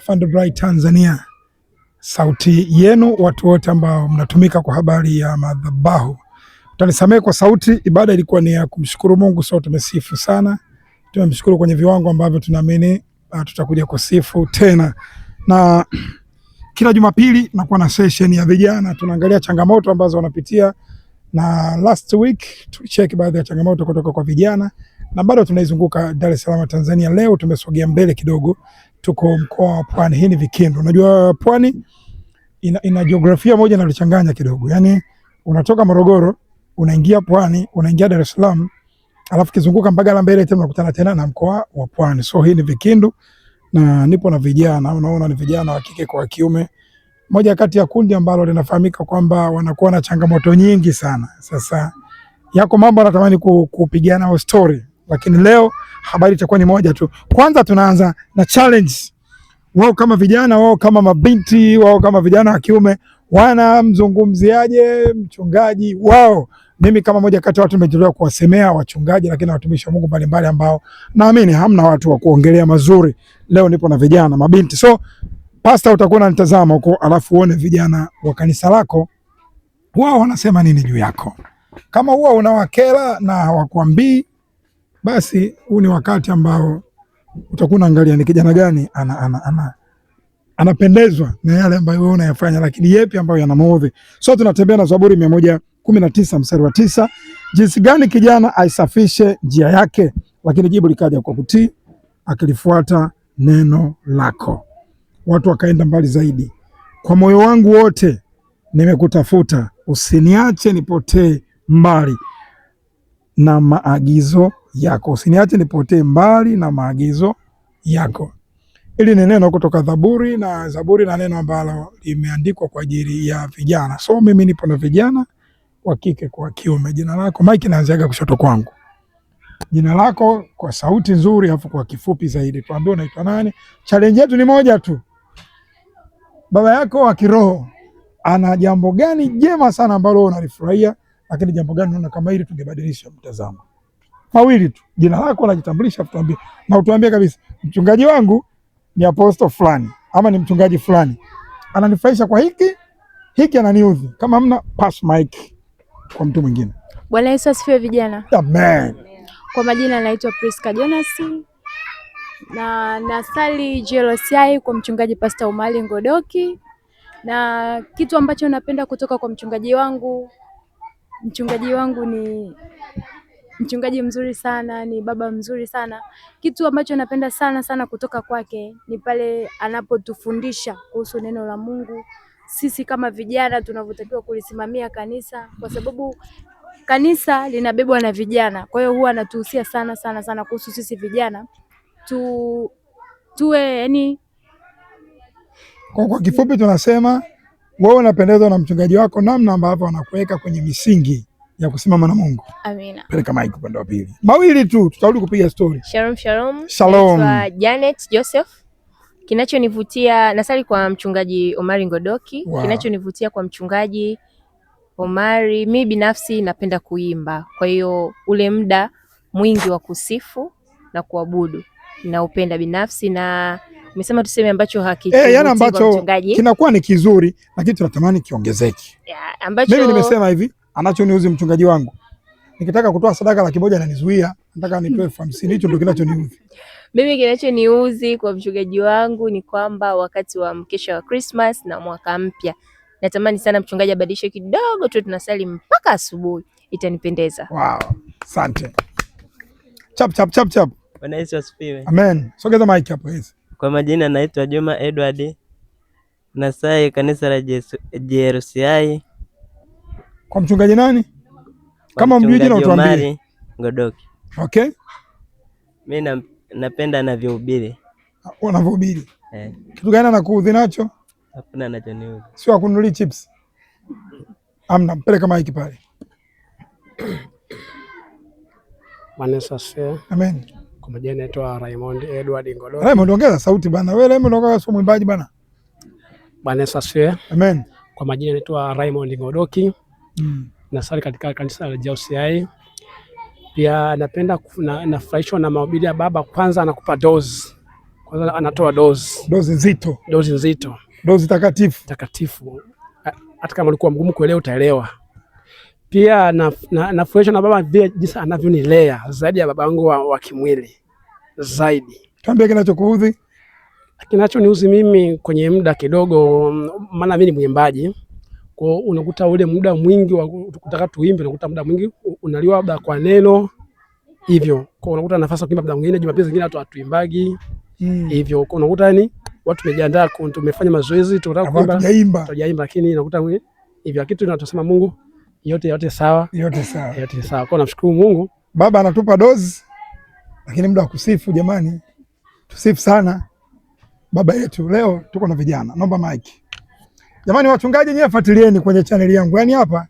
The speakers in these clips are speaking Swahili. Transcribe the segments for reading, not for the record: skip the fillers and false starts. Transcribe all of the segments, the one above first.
Afande Tanzania, sauti yenu watu wote ambao mnatumika kwa habari ya madhabahu. Utanisamehe kwa sauti, ibada ilikuwa ni ya kumshukuru Mungu, so tumesifu sana, tumemshukuru kwenye viwango ambavyo tunaamini tutakuja kusifu tena. Na kila Jumapili nakuwa na session ya vijana, tunaangalia changamoto ambazo wanapitia, na last week tulicheck baadhi ya changamoto kutoka kwa vijana na bado tunaizunguka Dar es Salaam Tanzania. Leo tumesogea mbele kidogo, tuko mkoa wa Pwani. Hii ni Vikindu. Unajua Pwani ina jiografia moja inalochanganya kidogo, yaani unatoka Morogoro unaingia Pwani, unaingia Dar es Salaam, alafu kizunguka Mbagala mbele tena unakutana tena na mkoa wa Pwani. So hii ni Vikindu na nipo na vijana, unaona ni vijana wa kike kwa kiume, moja kati ya kundi ambalo linafahamika kwamba wanakuwa na changamoto nyingi sana. Sasa yako mambo natamani kupigana story, lakini leo habari itakuwa ni moja tu. Kwanza tunaanza na challenge. Wao kama vijana, wao kama mabinti, wao kama vijana wa kiume wanamzungumziaje mchungaji wao? Mimi kama moja kati ya watu nimejitolea kuwasemea wachungaji, lakini na watumishi wa Mungu mbalimbali ambao naamini hamna watu wa kuongelea mazuri. Leo nipo na vijana mabinti, so pastor, utakuwa unanitazama huko, alafu uone vijana wa kanisa lako wao wanasema nini juu yako. Kama huwa unawakera na hawakuambii, basi huu ni wakati ambao utakuwa unaangalia ni kijana gani ana, ana, ana, anapendezwa na yale ambayo wewe unayafanya, lakini yepi ambayo yanamuudhi. So tunatembea na Zaburi 119 mstari wa 9, jinsi gani kijana aisafishe njia yake, lakini jibu likaja kwa kutii, akilifuata neno lako. Watu wakaenda mbali zaidi, kwa moyo wangu wote nimekutafuta, usiniache nipotee mbali na maagizo yako, usiniache nipotee mbali na maagizo yako. Hili ni neno kutoka Zaburi, na Zaburi na neno ambalo limeandikwa kwa ajili ya vijana. So mimi nipo na vijana wa kike kwa kiume. Jina lako Mike, naanziaga kushoto kwangu. Jina lako kwa sauti nzuri, afu kwa kifupi zaidi, tuambie unaitwa nani. Challenge yetu ni moja tu, baba yako wa kiroho ana jambo gani jema sana ambalo unalifurahia, lakini jambo gani unaona kama hili tungebadilisha mtazamo? Mawili tu, jina lako unajitambulisha, afu tuambie, na utuambie kabisa, mchungaji wangu ni apostle fulani ama ni mchungaji fulani, ananifurahisha kwa hiki hiki, ananiudhi. Kama hamna, pass mic kwa mtu mwingine. Bwana Yesu asifiwe vijana. Amen. Kwa majina naitwa Priska Jonas na nasali JLCI kwa mchungaji Pastor Umali Ngodoki, na kitu ambacho napenda kutoka kwa mchungaji wangu ni mchungaji mzuri sana, ni baba mzuri sana. Kitu ambacho napenda sana sana kutoka kwake ni pale anapotufundisha kuhusu neno la Mungu, sisi kama vijana tunavyotakiwa kulisimamia kanisa, kwa sababu kanisa linabebwa na vijana. Kwa hiyo huwa anatuhusia sana sana sana kuhusu sisi vijana tuwe yani. Kwa kifupi tunasema wewe unapendezwa na mchungaji wako namna ambavyo anakuweka kwenye misingi ya kusimama na Mungu. Amina. Peleka mic upande wa pili. Mawili tu tutarudi kupiga story. Shalom, shalom. Shalom. Naitwa Janet Joseph. Kinachonivutia, nasali kwa mchungaji Omari Ngodoki. Wow. Kinachonivutia kwa mchungaji Omari, mi binafsi napenda kuimba, kwa hiyo ule muda mwingi wa kusifu na kuabudu naupenda binafsi, na umesema tuseme ambacho Eh, yani hakituvutii kwa ambacho mchungaji kinakuwa ni kizuri lakini tunatamani kiongezeke. Ya, ambacho Mimi nimesema hivi, anachoniuzi mchungaji wangu, nikitaka kutoa sadaka 100,000 ananizuia, nataka nitoe 50,000. Hicho ndio kinachoniudhi. Mimi kinachoniuzi kwa mchungaji wangu ni kwamba wakati wa mkesha wa Christmas na mwaka mpya, natamani sana mchungaji abadilishe kidogo tu, tunasali mpaka asubuhi, itanipendeza. Wow, asante. Chap chap chap chap. Bwana Yesu asifiwe. Amen. Sogeza mic hapo hizi. Kwa majina naitwa Juma Edward, nasali kanisa la JLCI Kwa mchungaji nani? kwa Kama mjui jina mchungaji utuambie. Omari Ngodoki. Okay? Mi napenda anavyohubiri. Unavyohubiri. Eh, Kitu gani anakuudhi nacho? hakuna anachoniudhi. Sio akununulia chips. Amna, mpeleka mic pale. Bwana Yesu asifiwe. Amen. Kwa majina naitwa Raymond Edward Ngodoki. Raymond, ongeza sauti bana. Wewe Raymond ongeza, sio mwimbaji bana. Bwana Yesu asifiwe. Amen. Kwa majina naitwa Raymond Ngodoki. Nasali katika kanisa la JLCI. Pia napenda nafurahishwa na mahubiri ya baba. Kwanza anakupa dose Kwanza anatoa dozi, Dozi nzito, dozi nzito, dozi takatifu. Takatifu. Hata kama ulikuwa mgumu kuelewa utaelewa. Pia nafurahishwa na baba vile jinsi anavyonilea zaidi ya baba yangu wa kimwili zaidi. Tuambie kinachokuudhi. Kinachoniuzi mimi kwenye muda kidogo, maana mimi ni mwimbaji, kwa hiyo unakuta ule muda mwingi wa kutaka tuimbe, unakuta muda mwingi unaliwa labda kwa neno hivyo, kwa unakuta nafasi ya kuimba muda mwingine, Jumapili zingine watu hatuimbagi hivyo, kwa unakuta yani watu tumejiandaa, tumefanya mazoezi, tunataka kuimba, Hatujaimba. Hatujaimba, lakini unakuta hivyo kitu tunachosema Mungu yote yote sawa, Yote sawa. Yote sawa. Kwa hiyo namshukuru Mungu. Baba anatupa dozi, lakini muda wa kusifu jamani, tusifu sana baba yetu. Leo tuko na vijana, naomba mic. Jamani wachungaji, nyewe fuatilieni kwenye chaneli yangu. Yaani hapa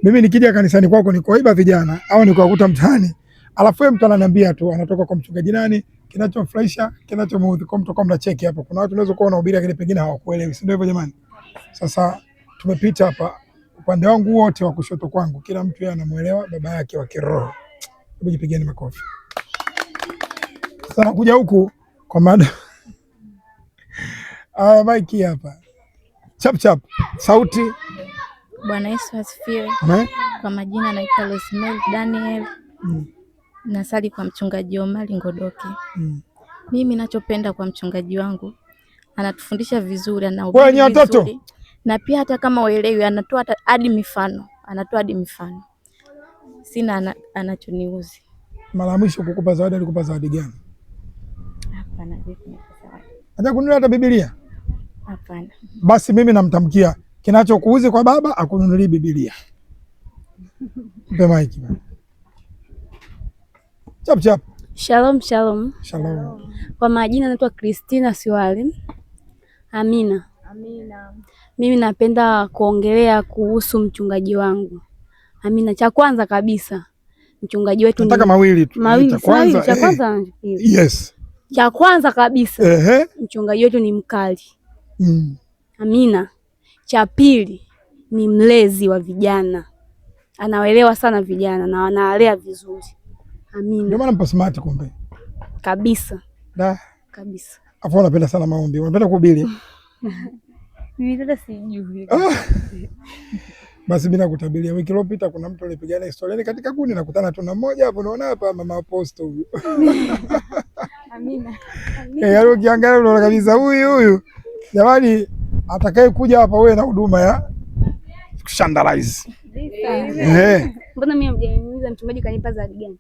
mimi nikija kanisani kwako nikuiba vijana au nikuwakuta mtaani, alafu wewe mtu ananiambia tu anatoka kwa mchungaji nani, kinachomfurahisha, kinachomuudhi, kwa mtu kwa mnacheki hapa. Kuna watu unaweza kuwa unahubiri lakini pengine hawakuelewi, si ndio hivyo jamani? Sasa tumepita hapa upande wangu wote wa kushoto kwangu, kila mtu yeye anamuelewa baba yake wa kiroho. Hebu jipigeni makofi. Sasa nakuja huku kwa mada. Aya, maiki hapa. Chap chap. Sauti. Bwana Yesu asifiwe. Amen. Kwa majina naitwa Rosemary Daniel. Nasali kwa mchungaji Omari Ngodoki. Mimi nachopenda kwa mchungaji wangu, anatufundisha vizuri, anahubiri Wewe ni watoto? vizuri. Na pia hata kama uelewi anatoa hadi mifano, anatoa hadi mifano. Sina anachoniuzi. Mara ya mwisho kukupa zawadi alikupa zawadi gani? Hapana, kunipa zawadi. Haja kununua hata Biblia? Hapana. Basi mimi namtamkia kinachokuuzi kwa baba akununulie Biblia. Mpe mic bana. Chap chap. Shalom, shalom. Shalom. Kwa majina naitwa Christina Siwali. Amina. Amina. Mimi napenda kuongelea kuhusu mchungaji wangu. Amina. Cha kwanza kabisa mchungaji wetu Nataka ni mawili tu. Mawili, Cha si mawili, kwanza, cha eh. kwanza na cha pili. Yes. Cha kwanza kabisa mchungaji wetu ni mkali. Amina. Cha pili ni mlezi wa vijana, anawaelewa sana vijana na anawalea vizuri. Amina. Ndio maana mpo smart kumbe. Kabisa. Da. Kabisa. Afu unapenda sana maombi. Unapenda kuhubiri? Mimi dada sijui. Basi bila kutabiria, wiki iliyopita kuna mtu alipigana historia katika kundi, nakutana tu na mmoja hapo, naona hapa mama apostle huyu. Amina. Yaani ukiangalia unaona kabisa huyu huyu. Jamani, atakaye kuja hapa wewe na huduma ya kushandalize. Mbona mimi hamjaniuliza mchungaji kanipa zawadi gani?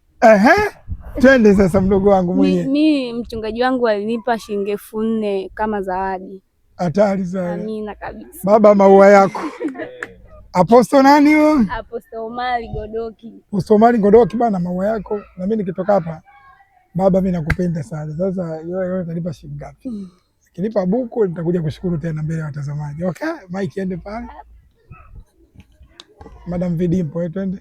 Twende sasa mdogo wangu mwenyewe. Mimi mchungaji wangu alinipa shilingi 4000 kama zawadi. Hatari sana. Amina kabisa. Baba, maua yako. Apostle nani huyo? Apostle Omari Godoki. Apostle Omari Godoki bana, maua yako. Na mimi nikitoka hapa, baba, mimi nakupenda sana. Sasa wewe utanipa shilingi ngapi? Ukinipa buku nitakuja kushukuru tena mbele ya watazamaji. Okay, mic ende pale. Madam Vidimpo, twende.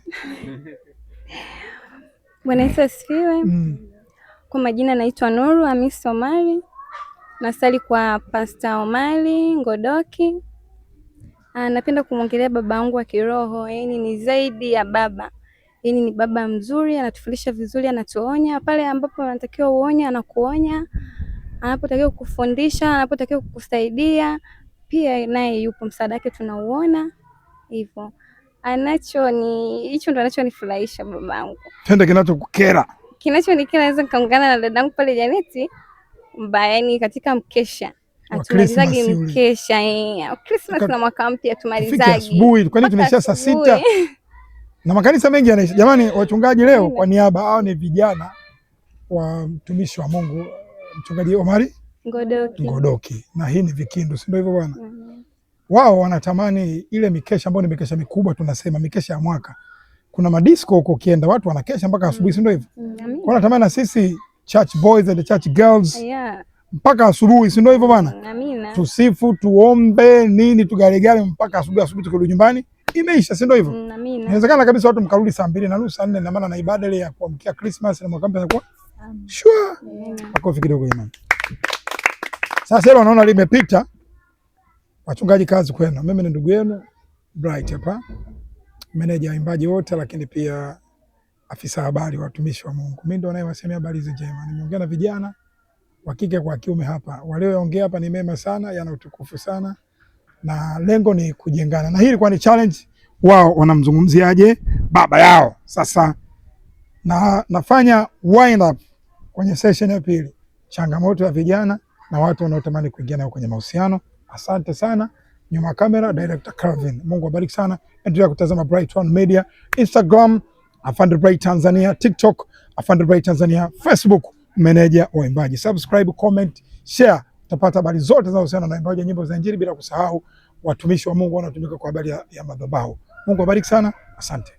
Bwana Yesu asifiwe. Kwa majina naitwa Nuru Hamisi Omari. Nasali kwa Pastor Omari Ngodoki. Napenda kumwongelea baba yangu wa kiroho, yaani ni zaidi ya baba. Yaani ni baba mzuri, anatufundisha vizuri, anatuonya pale ambapo anatakiwa uonye, anakuonya. Anapotakiwa kukufundisha, anapotakiwa kukusaidia, pia naye yupo, msaada wake tunauona. Hivyo hicho ndo anachonifurahisha babangu. Twende kinachokukera. Kinachonikera, naweza nikaungana na dadangu pale Janeti mbaya, yani katika mkesha hatumalizagi mkesha, Christmas na mwaka mpya tumalizagi asubuhi, kwani tunaishia saa 6 na makanisa mengi yanaisha. Jamani wachungaji, leo kwa niaba hao ni vijana wa mtumishi wa Mungu mchungaji Omari Ngodoki. Ngodoki, na hii ni Vikindu, si ndio hivyo bwana? Wao wanatamani ile mikesha ambayo ni mikesha mikubwa, tunasema mikesha ya mwaka. Kuna madisco huko ukienda watu wanakesha mpaka asubuhi, si ndio hivyo? Kwa wanatamani na sisi church boys and church girls mpaka asubuhi, si ndio hivyo bwana? Amina. Tusifu, tuombe nini, tugalegale mpaka asubuhi. Asubuhi tukirudi nyumbani imeisha, si ndio hivyo? Amina. Inawezekana kabisa watu mkarudi saa 2:30 saa 4, na maana na ibada ile ya kuamkia Christmas na mwaka mpya inakuwa sure. Makofi kidogo jamani. Sasa hilo naona limepita. Wachungaji, kazi kwenu. Mimi ni ndugu yenu Bright hapa, meneja waimbaji wote, lakini pia afisa habari watumishi wa Mungu. Mimi ndo nayewasemea habari hizi njema. Nimeongea na vijana Wa kike kwa kiume hapa. Walioongea hapa ni mema sana, yana utukufu sana, na lengo ni kujengana, na hii ilikuwa ni challenge. Wao wanamzungumziaje baba yao? Sasa na nafanya wind up kwenye session ya pili, changamoto ya vijana na watu wanaotamani kuingia nao kwenye mahusiano. Asante sana. Nyuma kamera director Calvin. Mungu abariki sana. Endelea kutazama Bright One Media, Instagram Afande Bright Tanzania, TikTok Afande Bright Tanzania, Facebook meneja waimbaji. Subscribe, comment, share, utapata habari zote zinazohusiana na waimbaji wa nyimbo za Injili, bila kusahau watumishi wa Mungu wanaotumika kwa habari ya madhabahu. Mungu abariki sana. Asante.